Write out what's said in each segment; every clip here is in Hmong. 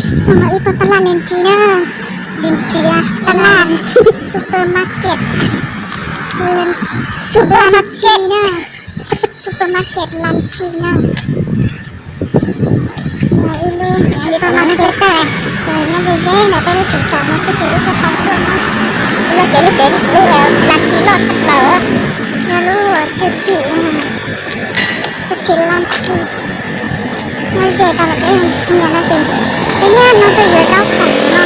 Ib tug taj laj Linchi na, Linchi, taj laj Linchi, supermarket, supermarket na, supermarket Linchi na. Ib lub supermarket txawj, nyob ze ze ntawm peb lub tsev kawm no xwb ces lub txoj tau tuaj na. Lub cev lub cev lub Linchi loj tshaj plaws, yog lub siêu thị, siêu thị Linchi. Nyob ze tau los peb nyiam no ces peb nyiam no tuaj yuav zaub khoom no.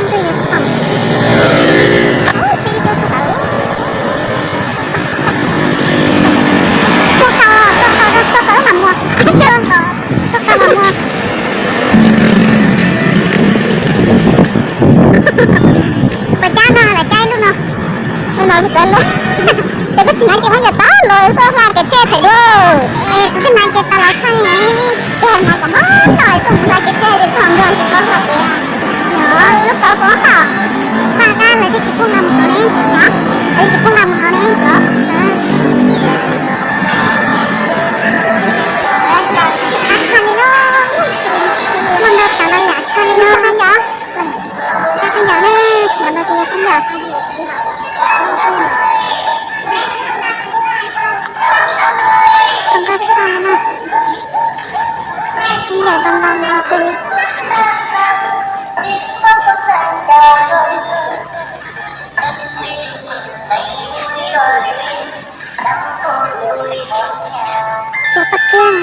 Tuaj yuav khoom. Tuaj tau, tuaj tau, tuaj tau mam mus. Tuaj tau mam mus. Puas cab no, lawv cab ib lub no. Lub no xav lub. Ces koj tsis hnav ces koj yam tau los wb tuaj hla kev tsheb phem dua. Es kuv twb hnav ces tau los tshaj ne. Ces hnav kom mob no es tuaj mus hla kev tsheb ces tuaj nrog ces koj hla kev. Yog wb lub kawm koj hla. Faj kab lawv twb tsis pub nqa mus hauv ne. Lawv twb tsis pub nqa mus hauv ne. Tshaj li no. Muaj ntau tsav ntau yam tshaj li no. Tshaj khaub ncaws ne, ntawm no ces yog khaub ncaws. Zoo nkauj tshaj li na. Khaub ncaws zoo nkauj no ces Xyov pab tiag.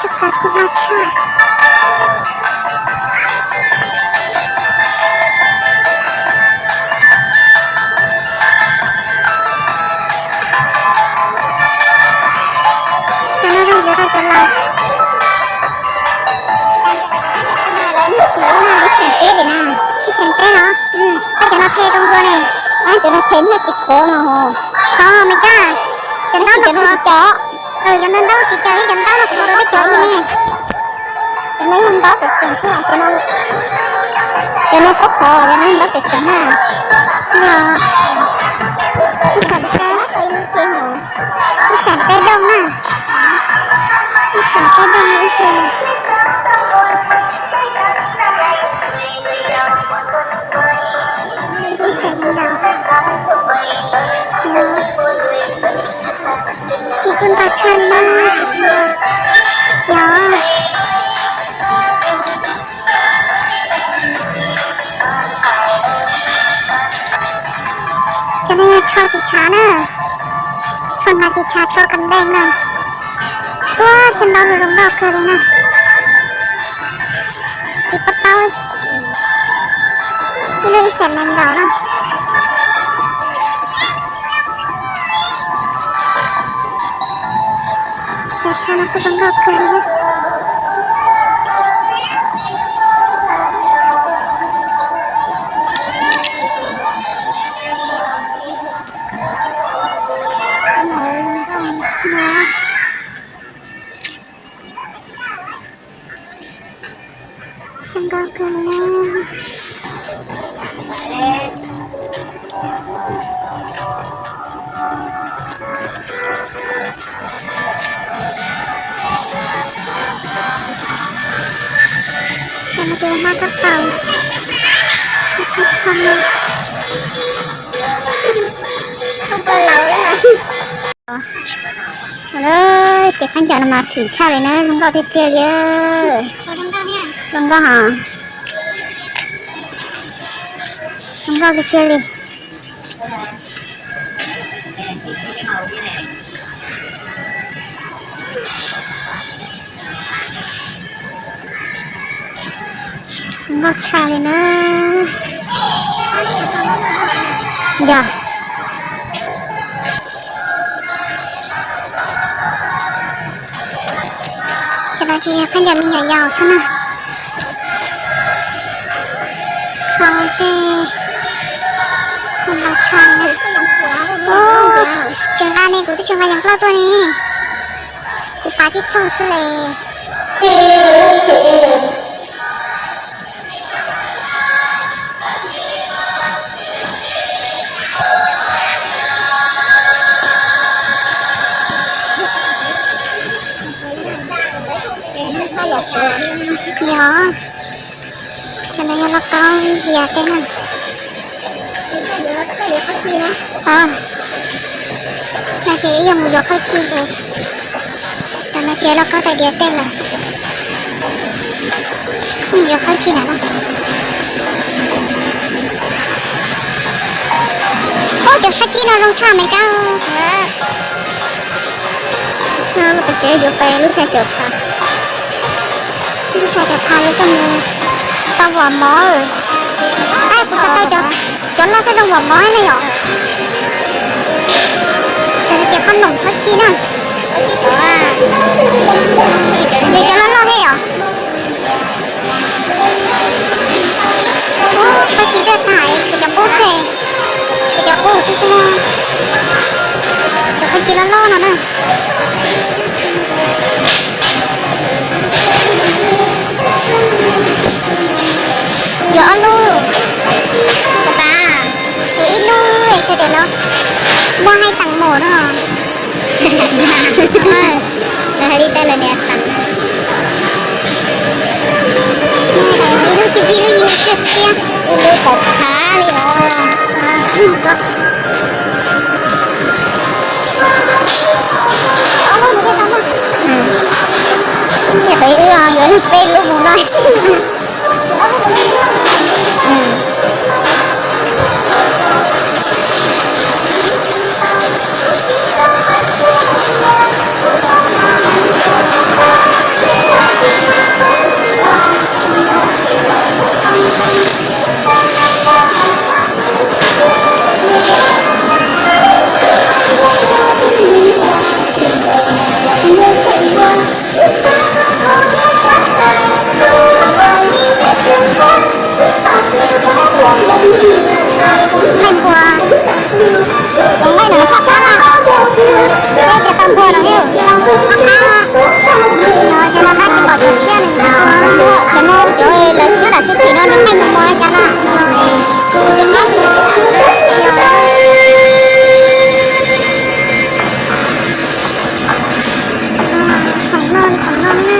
Xyov pab kuj loj tshaj. Cov no zoo yuav rau cov laus. Ib xeem peb li na. Ib xeem peb los? Koj cov no phem zoo dua ne. Cov no phem nyiaj tsis khov no. Khov me caj. Cov ntaub no khov. Cov ntaub tsis cov, cov ntaub no khov rau peb cov ib ne. Cov no yog ntaub tseem tseem xwb, cov no, cov no txhob khov, cov no yog ntaub tseem tseem na. Yog ib xeem peb, ib xeem peb dooj na. Ib xeem peb dooj ib xeem. Ib xeem li ntawd. Tsis kuj ntau tshaj li na. Yog. Cov no yog tsho ris tshav na. Tsho hnav ris tshav, tsho kas dees na. Ua txhia ntau zoo nkauj kawg li na. Ris pob taub. Ib lub ib xeem nees nkaum na. Cov tsho no kuj zoo nkauj kawg li. Zoo nkauj kawg li na. Cov no ces hmab kab qaum, txhob txhob txhob na. Ces khaub ncaws no mas phim tshaj li na, zoo nkauj tiag tiag li. Zoo nkauj hos, zoo nkauj tiag tiag li. Nkauj tshaj li na. Yog, cov no ces yog khaub ncaws me nyuam yaus xwb na. Khau tej, ntau tshaj li na. Tseem nqa ne, kuv twb tsis nqa yam plaub tuaj ne. Kuv pav tib txog xwb le. Os, cov no yog lauj kaub zias tej na. Os, no ces wb yuav mus yuav qhaub ci ces, cov no ces lauj kaub tais diav tej lawm. Mus yuav qhaub ci na no. Ub, cov sab cib no zoo tshaj me cab. Lub tsev yuav pais lub tshais cawm phav. Lub tshais cawm phav yuav coj mus tau vom mov. Ab, kuv xav tau cov loj xwb zoo vom mov ne yom. Cov no ces qhob noom qhob ci na. Yuav cov loj loj thiab yom. Qhob ci tej tas, tshuav cov qub xwb, tshuav cov qub xwb xwb na. Cov qhob ci loj loj no na. Yuav ob lub, pab, es ib lub es sawv daws los muaj hais tag mus no. Hais li tas lawm niam tas. Ib lub twb ib lub yeej tshiab thiab, ib lub tawv thav li os. Ob lub no thiaj tau na. Niam peb wb yuav peb lub mus no. Nqaij npua, nqaij no phaj phab na, peb cov tau npua no thiab, phaj phab. Cov no qab tsis pom cov tshiab ne, cov no cov lawv nyob nram xib fim no nws nqaij mos mos no cov no. Khoom no, khoom no na.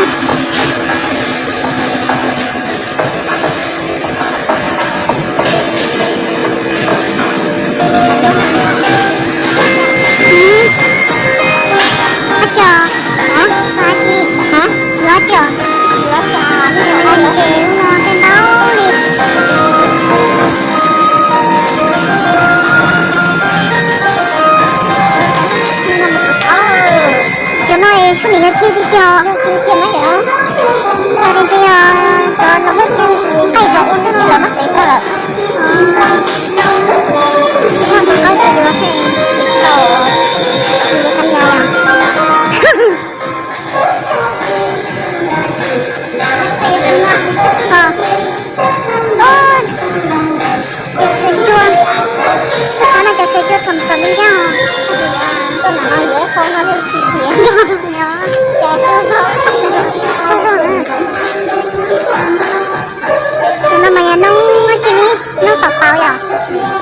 Ab tsi, ab tsi, yuav tsi, yuav tsi, ces no tej ntau li. Cov no sub nim yog ciaj tiag tiag, tiag tiag na. Ntshe yog cov no muab coj nqaij zom ua xwb no los mas pem tau lawm. Noj tus qaub tus yuav xwb, ces tau, ces kam yog yom. Cov xaws cua, xav no cov xaws cua thaum thaum li yog. Cov no mas yog noob tsi li, noob tom tau yom.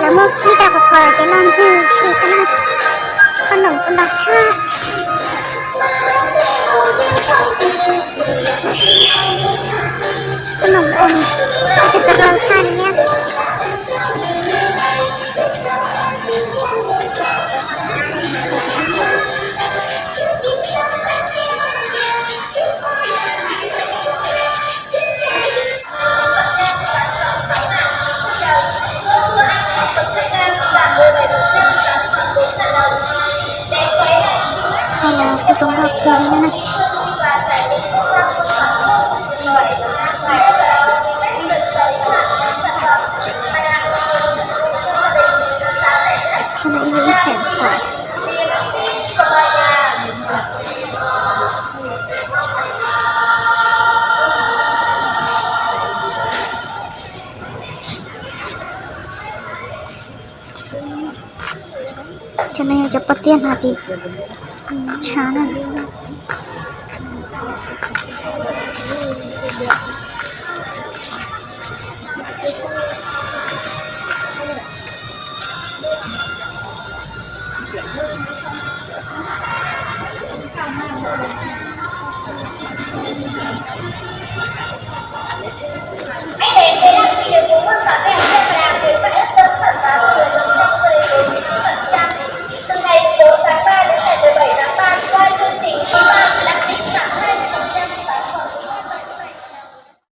Lawv muab kib tau qhov qhov lawm ces loj ntxwg si xwb na. Qhob noom kuj ntau tshaj. Qhob noom ntau tshaj li thiab. Kuv zoo nkauj kawg li na. Ib xeem tawm. Cov no yog cov pob tiab hnav tis tshav na.